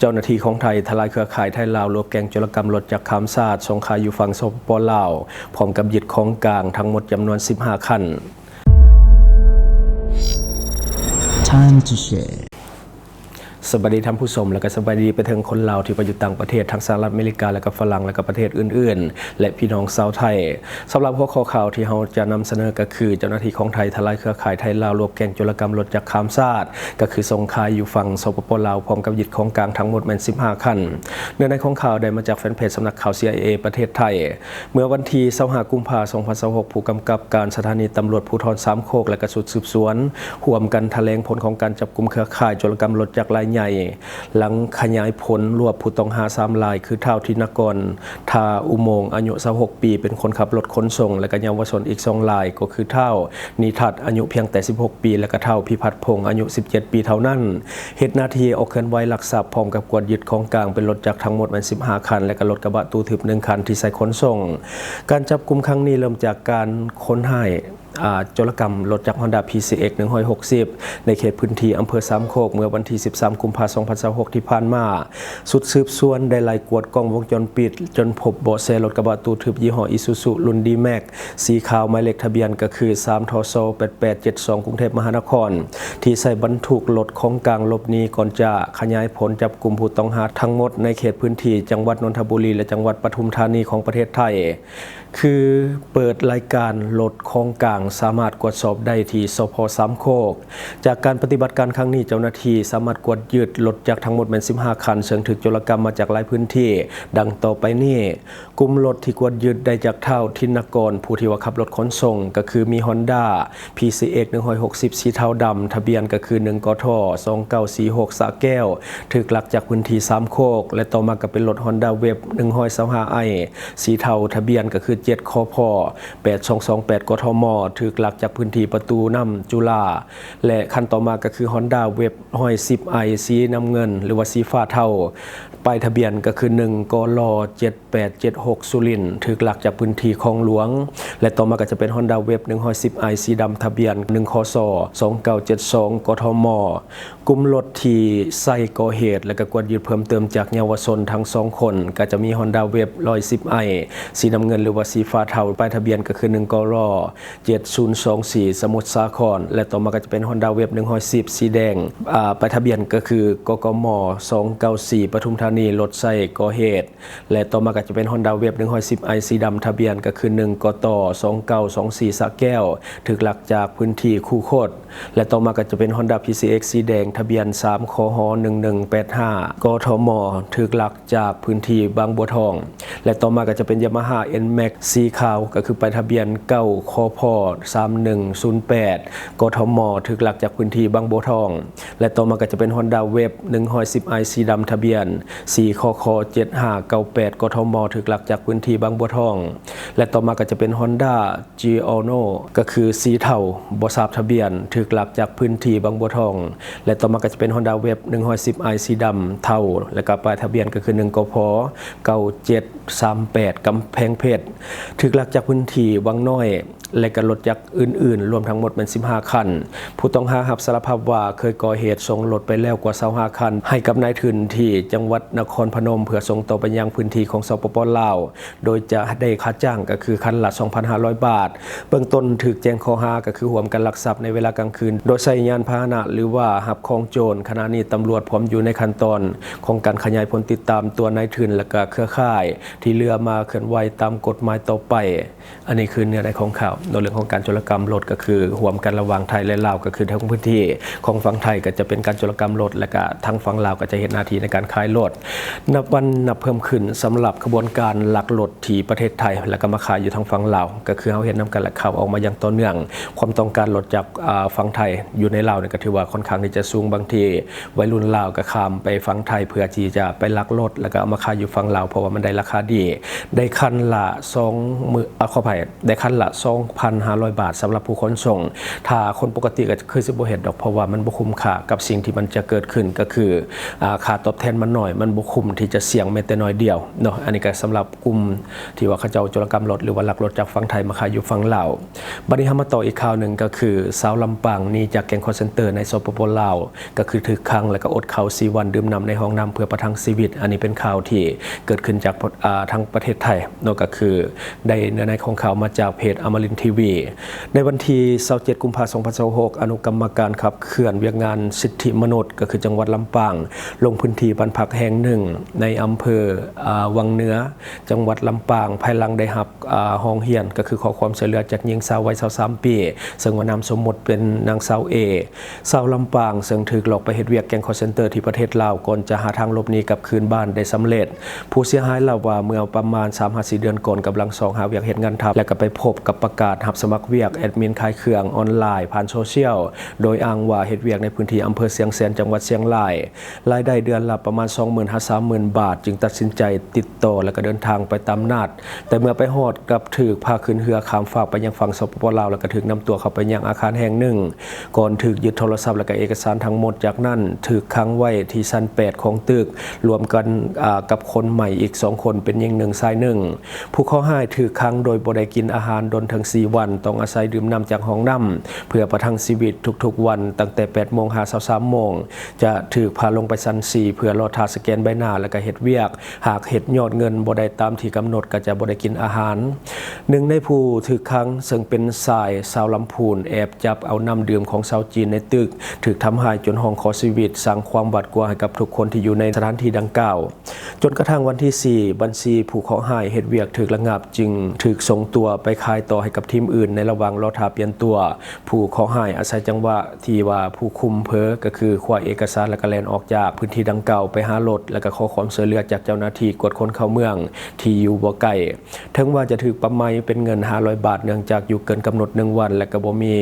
ເຈົ້າໜ້າທີ່ຂອງໄທທະລາຍເຄືອຂ່າຍໄທລາວລວບແກ້ງໂຈລະກຳລົດຈັກຂ້າມຊາດ ສົ່ງຂາຍຢູ່ຝັ່ງ ສປປ ລາວ ພ້ອມກັບຍຶດຂອງກາງທັງໝົດຈຳນວນສິບຫ້າຄັນ. Time to share. ສະບາຍດີທ່ານຜູ້ຊົມ ແລະ ກໍສະບາຍດີໄປເຖິງຄົນລາວທີ່ໄປຢູ່ຕ່າງປະເທດ ທັງສະຫະລັດອາເມລິກາ ແລະ ກໍຝຣັ່ງ ແລະ ກໍປະເທດອື່ນໆ ແລະ ພີ່ນ້ອງຊາວໄທ. ສຳລັບຫົວຂໍ້ຂ່າວທີ່ເຮົາຈະນຳສະເໜີກໍຄື ເຈົ້າໜ້າທີ່ຂອງໄທທະລາຍເຄືອຂ່າຍໄທລາວລວບແກ້ງໂຈລະກຳລົດຈັກຂ້າມຊາດ ກໍຄືສົ່ງຂາຍຢູ່ຝັ່ງ ສປປ ລາວ ພ້ອມກັບຍຶດຂອງກາງທັງໝົດແມ່ນສິບຫ້າຄັນ. ເນື້ອໃນຂອງຂ່າວໄດ້ມາຈາກແຟນເພຈສຳນັກຂ່າວ ຊີໄອເອ ປະເທດໄທ. ເມື່ອວັນທີຊາວຫ້າ ກຸມພາ ສອງພັນຊາວຫົກ ຜູ້ກຳກັບການສະຖານີຕຳຫຼວດພູທອນສາມໂຄກ ແລະ ກະຊຸດສືບສວນ ຮ່ວມກັນຖະແຫຼງຜົນຂອງການຈັບກຸມເຄືອຂ່າຍໂຈລະກຳລົດຈັກລາຍໃຫຍ່ ຫຼັງຂະຫຍາຍຜົນລວບຜູ້ຕ້ອງຫາສາມລາຍ ຄື ທ້າວ ທິນນະກອນ ທ່າອຸໂມງ ອາຍຸຊາວຫົກປີ ເປັນຄົນຂັບລົດຂົນສົ່ງ ແລະ ກະເຍົາວະຊົນອີກສອງລາຍ ກໍຄື ທ້າວ ນິທັດ ອາຍຸພຽງແຕ່ສິບຫົກປີ ແລະ ກະ ທ້າວ ພິພັດພົງ ອາຍຸສິບເຈັດປີເທົ່ານັ້ນ ເຮັດໜ້າທີ່ອອກເຄື່ອນໄຫວລັກຊັບ ພ້ອມກັບກວດຍຶດຂອງກາງເປັນລົດຈັກທັງໝົດແມ່ນສິບຫ້າຄັນ ແລະ ກະລົດກະບະຕູ້ທຶບໜຶ່ງຄັນທີ່ໃຊ້ຂົນສົ່ງ. ການຈັບກຸມຄັ້ງນີ້ເລີ່ມຈາກການຄົນຮ້າຍ ອາ ໂຈລະກຳລົດຈັກຮອນດ້າ ພີຊີເອັກ ໜຶ່ງຮ້ອຍຫົກສິບ ໃນເຂດພື້ນທີ່ອຳເພີສາມໂຄກ ເມື່ອວັນທີສິບສາມ ກຸມພາ ສອງພັນຊາວຫົກ ທີ່ຜ່ານມາ. ຊຸດສືບສວນໄດ້ໄລ່ກວດກ້ອງວົງຈອນປິດ ຈົນພົບເບາະແສລົດກະບະຕູ້ທຶບຍີ່ຫໍ້ ອີຊູຊູ ລຸ້ນ ດີແມັກ ສີຂາວ ໝາຍເລກທະບຽນກໍຄື ສາມ ທສ ແປດແປດເຈັດສອງ ກຸງເທບມະຫານະຄອນ ທີ່ໃຊ້ບັນທຸກລົດຂອງກາງຫຼົບໜີ ກ່ອນຈະຂະຫຍາຍຜົນຈັບກຸມຜູ້ຕ້ອງຫາທັງໝົດໃນເຂດພື້ນທີ່ຈັງຫວັດນົນທະບູລີ ແລະ ຈັງຫວັດປະທຸມທານີຂອງປະເທດໄທ. ຄືເປີດລາຍການລົດຂອງກາງສາມາດກວດສອບໄດ້ທີ່ ສພ ສາມໂຄກ. ຈາກການປະຕິບັດການຄັ້ງນີ້, ເຈົ້າໜ້າທີ່ສາມາດກວດຍຶດລົດຈັກທັງໝົດແມ່ນສິບຫ້າຄັນ, ເຊິ່ງຖືກໂຈລະກຳມາຈາກຫຼາຍພື້ນທີ່, ດັ່ງຕໍ່ໄປນີ້. ກຸ່ມລົດທີ່ກວດຍຶດໄດ້ຈາກທ້າວ ທິນນະກອນ ຜູ້ທີ່ວ່າຂັບລົດຂົນສົ່ງ ກໍຄືມີ Honda ພີຊີເອັກ ໜຶ່ງຮ້ອຍຫົກສິບ ສີເທົາດຳ, ທະບຽນກໍຄື ໜຶ່ງ ກທ ສອງເກົ້າສີ່ຫົກ ສະແກ້ວ, ຖືກລັກຈາກພື້ນທີ່ສາມໂຄກ ແລະ ຕໍ່ມາກໍເປັນລົດ Honda Wave ໜຶ່ງຮ້ອຍຊາວຫ້າ ໄອ ສີເທົາ, ທະບຽນກໍຄື ເຈັດ ຄພ ແປດສອງສອງແປດ ກທມ, ຖືກລັກຈາກພື້ນທີ່ປະຕູນ້ຳ ຈຸລາ ແລະ ຄັນຕໍ່ມາກໍຄື Honda Wave ຮ້ອຍສິບ ໄອ ສີນ້ຳເງິນ ຫຼືວ່າສີຟ້າເທົາ, ປ້າຍທະບຽນກໍຄື ໜຶ່ງ ກລ ເຈັດ ແປດເຈັດຫົກ ສຸລິນ, ຖືກລັກຈາກພື້ນທີ່ຄອງຫຼວງ ແລະ ຕໍ່ມາກໍຈະເປັນ Honda Wave ໜຶ່ງຮ້ອຍສິບ ໄອ ສີດຳ ທະບຽນ ໜຶ່ງ ຄສ ສອງເກົ້າເຈັດສອງ ກທມ. ກຸ່ມລົດທີ່ໃຊ້ກໍ່ເຫດ ແລະ ກໍກວດຍຶດເພີ່ມເຕີມຈາກເຍົາວະຊົນທັງສອງຄົນ ກໍຈະມີ Honda Wave ຮ້ອຍສິບ ໄອ ສີນ້ຳເງິນ ຫຼືວ່າສີຟ້າເທົາ, ປ້າຍທະບຽນກໍຄື ໜຶ່ງ ກລ ເຈັດສູນສອງສີ່ ສະໝຸດສາຄອນ ແລະ ຕໍ່ມາກໍຈະເປັນ Honda Wave ໜຶ່ງຮ້ອຍສິບ ສີແດງ, ອາ, ປ້າຍທະບຽນກໍຄື ກກມ ສອງເກົ້າສີ່ ປະທຸມທານີ, ລົດໃຊ້ກໍ່ເຫດ. ແລະ ຕໍ່ມາກໍຈະເປັນ Honda Wave ໜຶ່ງຮ້ອຍສິບ ໄອ ສີດຳ, ທະບຽນກໍຄື ໜຶ່ງ ກຕ ສອງເກົ້າສອງສີ່ ສະແກ້ວ, ຖືກລັກຈາກພື້ນທີ່ຄູຄົດ. ແລະ ຕໍ່ມາກໍຈະເປັນ Honda ພີຊີເອັກ ສີແດງ, ທະບຽນ ສາມ ຄຫ ໜຶ່ງໜຶ່ງແປດຫ້າ ກທມ, ຖືກລັກຈາກພື້ນທີ່ບາງບົວທອງ. ແລະ ຕໍ່ມາກໍຈະເປັນ Yamaha Nmax ສີຂາວ, ກໍຄືປ້າຍທະບຽນ ເກົ້າ ຄພ ສາມໜຶ່ງສູນແປດ ກທມ, ຖືກລັກຈາກພື້ນທີ່ບາງບົວທອງ. ແລະ ຕໍ່ມາກໍຈະເປັນ Honda Wave ໜຶ່ງຮ້ອຍສິບ ໄອ ສີດຳ, ທະບຽນ ສີ່ ຄຄ ເຈັດຫ້າເກົ້າແປດ ກທມ, ຖືກລັກຈາກພື້ນທີ່ບາງບົວທອງ. ແລະ ຕໍ່ມາກໍຈະເປັນ Honda Giorno ກໍຄືສີເທົາ ບໍ່ຊາບທະບຽນ, ຖືກລັກຈາກພື້ນທີ່ບາງບົວທອງ. ແລະ ຕໍ່ມາກໍຈະເປັນ Honda Wave ໜຶ່ງຮ້ອຍສິບ ໄອ ສີດຳເທົາ ແລະ ກໍປ້າຍທະບຽນກໍຄື ໜຶ່ງ ກພ ເກົ້າເຈັດສາມແປດ ກຳແພງເພັດ, ຖືກລັກຈາກພື້ນທີ່ວັງນ້ອຍ ແລະ ກໍລົດຈັກອື່ນໆ ລວມທັງໝົດແມ່ນສິບຫ້າຄັນ. ຜູ້ຕ້ອງຫາຮັບສາລະພາບວ່າເຄີຍກໍ່ເຫດສົ່ງລົດໄປແລ້ວກວ່າຊາວຫ້າຄັນ ໃຫ້ກັບນາຍທຶນທີ່ຈັງຫວັດນະຄອນພະນົມ ເພື່ອສົ່ງຕໍ່ໄປຍັງພື້ນທີ່ຂອງ ສປປ ລາວ, ໂດຍຈະໄດ້ຄ່າຈ້າງກໍຄືຄັນລະ ສອງພັນຫ້າຮ້ອຍບາດ. ເບື້ອງຕົ້ນຖືກແຈ້ງຂໍ້ຫາກໍຄືຮ່ວມກັນລັກຊັບໃນເວລາກາງຄືນ ໂດຍໃຊ້ຍານພາຫະນະ ຫຼືວ່າຮັບຂອງໂຈນ. ຂະນະນີ້ຕຳຫຼວດພວມຢູ່ໃນຂັ້ນຕອນຂອງການຂະຫຍາຍຜົນຕິດຕາມຕົວນາຍທຶນ ແລະ ກໍເຄືອຂ່າຍທີ່ເຫຼືອມາເຄື່ອນໄຫວຕາມກົດໝາຍຕໍ່ໄປ. ອັນນີ້ຄືເນື້ອໃນຂອງຂ່າວ ໃນເລື່ອງຂອງການໂຈລະກຳລົດ ກໍຄືຮ່ວມກັນລະຫວ່າງໄທ ແລະ ລາວ, ກໍຄືທາງພື້ນທີ່ຂອງຝັ່ງໄທກໍຈະເປັນການໂຈລະກຳລົດ ແລະ ກະທາງຝັ່ງລາວກໍຈະເຮັດໜ້າທີ່ໃນການຂາຍລົດ. ນັບວັນນັບເພີ່ມຂຶ້ນສຳລັບຂະບວນການລັກລົດທີ່ປະເທດໄທ ແລະ ກໍມາຂາຍຢູ່ທາງຝັ່ງລາວ, ກໍຄືເຮົາເຫັນນຳກັນແຫຼະ ຂ່າວອອກມາຢ່າງຕໍ່ເນື່ອງ. ຄວາມຕ້ອງການລົດຈາກ ອາ ຝັ່ງໄທຢູ່ໃນລາວນີ້ກໍຖືວ່າຄ່ອນຂ້າງທີ່ຈະສູງ, ບາງທີ ໄວລຸ້ນລາວກໍຂ້າມໄປຝັ່ງໄທເພື່ອທີ່ຈະໄປລັກລົດ ແລ້ວກໍເອົາມາຂາຍຢູ່ຝັ່ງລາວ ເພາະວ່າມັນໄດ້ລາຄາດີ, ໄດ້ຄັນລະສອງໝື່ນ ອາ ຂໍອະໄພ ໄດ້ຄັນລະສອງ ພັນຫ້າຮ້ອຍບາດ ສຳລັບຜູ້ຂົນສົ່ງ. ຖ້າຄົນປົກກະຕິກໍຄືຊິບໍ່ເຮັດດອກ ເພາະວ່າມັນບໍ່ຄຸ້ມຄ່າກັບສິ່ງທີ່ມັນຈະເກີດຂຶ້ນ ກໍຄື ອາ ຄ່າຕອບແທນມັນໜ້ອຍ ມັນບໍ່ຄຸ້ມທີ່ຈະສ່ຽງແມ້ແຕ່ໜ້ອຍດຽວເນາະ. ອັນນີ້ກໍສຳລັບກຸ່ມທີ່ວ່າເຂົາເຈົ້າໂຈລະກຳລົດ ຫຼືວ່າລັກລົດຈາກຝັ່ງໄທມາຂາຍຢູ່ຝັ່ງລາວ. ບັດນີ້ເຮົາມາຕໍ່ອີກຂ່າວໜຶ່ງ ກໍຄືຊາວລຳປາງໜີຈາກແກ້ງຄອລເຊັນເຕີໃນ ສປປ ລາວ ກໍຄືຖືກຂັງ ແລະກໍອົດເຂົ້າສີ່ວັນ ດື່ມນ້ຳໃນຫ້ອງນ້ຳເພື່ອປະທັງຊີວິດ. ອັນນີ້ເປັນຂ່າວທີ່ເກີດຂຶ້ນຈາກ ອາ ທາງປະເທດໄທເນາະ ກໍຄືໄດ້ເນື້ອໃນຂອງຂ່າວມາຈາກເພຈອະມະລິນທີວີ. ໃນວັນທີຊາວເຈັດ ກຸມພາ ສອງພັນຊາວຫົກ ອະນຸກຳມະການຂັບເຄື່ອນວຽກງານສິດທິມະນຸດ ກໍຄືຈັງຫວັດລຳປາງ ລົງພື້ນທີ່ບ້ານພັກແຫ່ງໜຶ່ງໃນອຳເພີ ອາ ວັງເໜືອ ຈັງຫວັດລຳປາງ ພາຍຫຼັງໄດ້ຮັບ ອາ ຮ້ອງຮຽນ ກໍຄືຂໍຄວາມຊ່ວຍເຫຼືອຈາກຍິງສາວໄວຊາວສາມປີ ເຊິ່ງວ່ານາມສົມມຸດເປັນນາງສາວເອ ຊາວລຳປາງ ເຊິ່ງຖືກຫຼອກໄປເຮັດວຽກແກ້ງຄອລເຊັນເຕີທີ່ປະເທດລາວ ກ່ອນຈະຫາທາງຫຼົບໜີກັບຄືນບ້ານໄດ້ສຳເລັດ. ຜູ້ເສຍຫາຍເລົ່າວ່າ ເມື່ອປະມານສາມຫາສີ່ເດືອນກ່ອນ ກຳລັງຊອກຫາວຽກເຮັດງານທຳ ແລະກໍໄປພົບກັບປະກາດຮັບສະໝັກວຽກແອດມິນຂາຍເຄື່ອງອອນລາຍຜ່ານໂຊຊຽວ ໂດຍອ້າງວ່າເຮັດວຽກໃນພື້ນທີ່ອຳເພີຊຽງແສນ ຈັງຫວັດຊຽງລາຍ ລາຍໄດ້ເດືອນລະປະມານສອງໝື່ນຫາສາມໝື່ນບາດ ຈຶ່ງຕັດສິນໃຈຕິດຕໍ່ ແລະກະເດີນທາງໄປຕາມນັດ. ແຕ່ເມື່ອໄປຮອດ ກັບຖືກພາຂຶ້ນເຮືອຂ້າມຟາກໄປຍັງຝັ່ງ ສປປ ລາວ ແລະກະຖືກນຳຕົວເຂົ້າໄປຍັງອາຄານແຫ່ງໜຶ່ງ ກ່ອນຖືກຍຶດໂທລະສັບ ແລະກະເອກະສານທັງໝົດ. ຈາກນັ້ນຖືກຂັງໄວ້ທີ່ຊັ້ນແປດຂອງຕຶກ ລວມກັນ ອາ ກັບຄົນໃໝ່ອີກສອງຄົນ ເປັນຍິງໜຶ່ງ ຊາຍໜຶ່ງ. ຜູ້ເຄາະຮ້າຍຖືກຂັງໂດຍບໍ່ໄດ້ກິນອາຫານດົນເຖິງສີ່ວັນ, ຕ້ອງອາໄສດື່ມນ້ຳຈາກຫ້ອງນ້ຳເພື່ອປະທັງຊີວິດທຸກໆວັນ ຕັ້ງແຕ່ແປດໂມງຫາຊາວສາມໂມງ. ຈະຖືກພາລົງໄປຊັ້ນສີ່ເພື່ອລໍຖ້າສະແກນໃບໜ້າ ແລະກະເຮັດວຽກ. ຫາກເຮັດຍອດເງິນບໍ່ໄດ້ຕາມທີ່ກຳນົດ ກໍຈະບໍ່ໄດ້ກິນອາຫານ. ໜຶ່ງໃນຜູ້ຖືກຂັງ ເຊິ່ງເປັນຊາຍຊາວລຳພູນ ແອບຈັບເອົານ້ຳດື່ມຂອງຊາວຈີນໃນຕຶກ ຖືກທຳຮ້າຍຈົນຮ້ອງຂໍຊີວິດ, ສ້າງຄວາມຫວາດກົວໃຫ້ກັບທຸກຄົນທີ່ຢູ່ໃນສະຖານທີ່ດັ່ງກ່າວ. ຈົນກະທັ້ງວັນທີສີ່ ບັນຊີຜູ້ເຄາະຮ້າຍເຮັດວຽກຖືກລະງັບ ຈຶ່ງຖືກສົ່ງຕົວໄປຂາຍຕໍ່ໃຫ້ກັບທີມອື່ນ ໃນລະຫວ່າງລໍຖ້າປ່ຽນຕົວ. ຜູ້ເຄາະຮ້າຍອາໄສຈັງຫວະທີ່ວ່າຜູ້ຄຸມເຜີ ກໍຄືຄວ້າເອກະສານ ແລະກະແລ່ນອອກຈາກພື້ນທີ່ດັ່ງກ່າວໄປຫາລົດ ແລະກະຂໍຄວາມຊ່ວຍເຫຼືອຈາກເຈົ້າໜ້າທີ່ກວດຄົນເຂົ້າເມືອງທີ່ຢູ່ບໍ່ໄກ. ເຖິງວ່າຈະຖືກປັບໃໝເປັນເງິນຫ້າຮ້ອຍບາດ ເນື່ອງຈາກຢູ່ເກີນກຳນົດໜຶ່ງວັນ ແລະກະບໍ່ມີ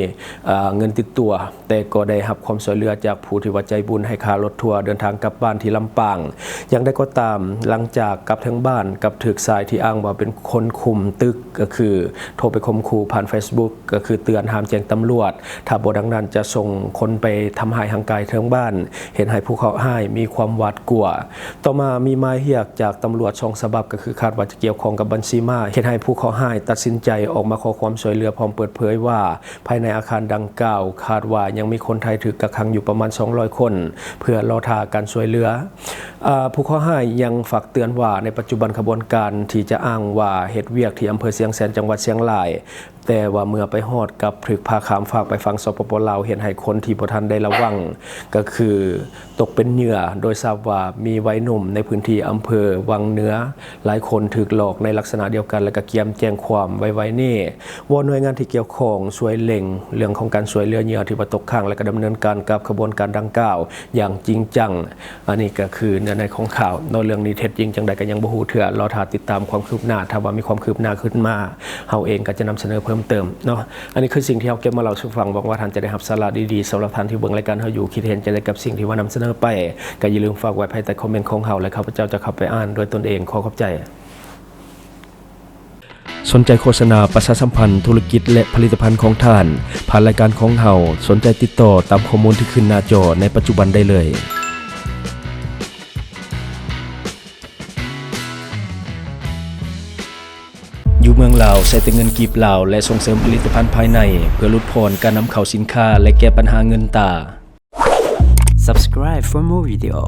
ເອີ ເງິນຕິດຕົວ, ແຕ່ກໍໄດ້ຮັບຄວາມຊ່ວຍເຫຼືອຈາກຜູ້ທີ່ວ່າໃຈບຸນໃຫ້ຄ່າລົດທົວເດີນທາງກັບບ້ານທີ່ລຳປາງ. ຢ່າງໃດກໍຕາມ, ຫຼັງຈາກກັບເຖິງບ້ານ ກັບຖືກຊາຍທີ່ອ້າງວ່າເປັນຄົນຄຸມຕຶກ ກໍຄືໂທໄປຂົ່ມຂູ່ຜ່ານເຟສບຸກ ກໍຄືເຕືອນຫ້າມແຈ້ງຕຳຫຼວດ, ຖ້າບໍ່ດັ່ງນັ້ນຈະສົ່ງຄົນໄປທຳຮ້າຍຮ່າງກາຍເຖິງບ້ານ, ເຮັດໃຫ້ຜູ້ເຄາະຮ້າຍມີຄວາມຫວາດກົວ. ຕໍ່ມາມີໝາຍຮຽກຈາກຕຳຫຼວດສອງສະບັບ, ກໍຄືຄາດວ່າຈະກ່ຽວຂ້ອງກັບບັນຊີມ້າ, ເຮັດໃຫ້ຜູ້ເຄາະຮ້າຍຕັດສິນໃຈອອກມາຂໍຄວາມຊ່ວຍເຫຼືອ, ພ້ອມເປີດເຜີຍວ່າ ພາຍໃນອາຄານດັ່ງກ່າວ ຄາດວ່າຍັງມີຄົນໄທຖືກກັກຂັງຢູ່ປະມານສອງຮ້ອຍຄົນ ເພື່ອລໍຖ້າການຊ່ວຍເຫຼືອ. ອາ ຜູ້ເຄາະຮ້າຍຍັງຝາກເຕືອນວ່າ ໃນປັດຈຸບັນຂະບວນການທີ່ຈະອ້າງວ່າເຮັດວຽກທີ່ອຳເພີຊຽງແສນ ຈັງຫວັດຊຽງລາຍ, ແຕ່ວ່າເມື່ອໄປຮອດກັບຖືກພາຂ້າມຟາກໄປຝັ່ງ ສປປ ລາວ, ເຮັດໃຫ້ຄົນທີ່ບໍ່ທັນໄດ້ລະວັງ ກໍຄືຕົກເປັນເຫຍື່ອ, ໂດຍຊາບວ່າມີໄວໜຸ່ມໃນພື້ນທີ່ອຳເພີວັງເໜືອ ຫຼາຍຄົນຖືກຫຼອກໃນລັກສະນະດຽວກັນ ແລະກະກຽມແຈ້ງຄວາມໄວໆນີ້. ວອນໜ່ວຍງານທີ່ກ່ຽວຂ້ອງຊ່ວຍເລັ່ງເລື່ອງຂອງການຊ່ວຍເຫຼືອເຫຍື່ອທີ່ວ່າຕົກຄ້າງ ແລະກະດຳເນີນການກັບຂະບວນການດັ່ງກ່າວຢ່າງຈິງຈັງ. ອັນນີ້ກໍຄືເນື້ອໃນຂອງຂ່າວເນາະ, ເລື່ອງນີ້ເທັດຈິງຈັ່ງໃດກໍຍັງບໍ່ຮູ້ເທື່ອ, ລໍຖ້າຕິດຕາມຄວາມຄືບໜ້າ, ຖ້າວ່າມີຄວາມຄືບໜ້າຂຶ້ນມາ ເຮົາເອງກໍຈະນຳສະເໜີເພີ່ມເຕີມເນາະ. ອັນນີ້ຄືສິ່ງທີ່ເຮົາເກັບມາເລົ່າສູ່ຟັງ, ຫວັງວ່າທ່ານຈະໄດ້ຮັບສາລະດີໆ. ສຳລັບທ່ານທີ່ເບິ່ງລາຍການເຮົາຢູ່, ຄິດເຫັນຈັ່ງໃດກັບສິ່ງທີ່ວ່ານຳສະເໜີໄປ, ກໍຢ່າລືມຝາກໄວ້ພາຍໃຕ້ຄອມເມັນຂອງເຮົາ ແລະ ຂ້າພະເຈົ້າຈະເຂົ້າໄປອ່ານດ້ວຍຕົນເອງ. ຂໍຂອບໃຈ. ສົນໃຈໂຄສະນາປະຊາສຳພັນທຸລະກິດ ແລະ ຜະລິດຕະພັນຂອງທ່ານ ຜ່ານລາຍການຂອງເຮົາ? ສົນໃຈຕິດຕໍ່ຕາມຂໍ້ມູນທີ່ຂຶ້ນໜ້າຈໍໃນປັດຈຸບັນໄດ້ເລີຍ. ຢູ່ເມືອງລາວ ໃຊ້ແຕ່ເງິນກີບລາວ ແລະ ສົ່ງເສີມຜະລິດຕະພັນພາຍໃນ ເພື່ອຫຼຸດຜ່ອນການນຳເຂົ້າສິນຄ້າ ແລະ ແກ້ບັນຫາເງິນຕາ. Subscribe for more video.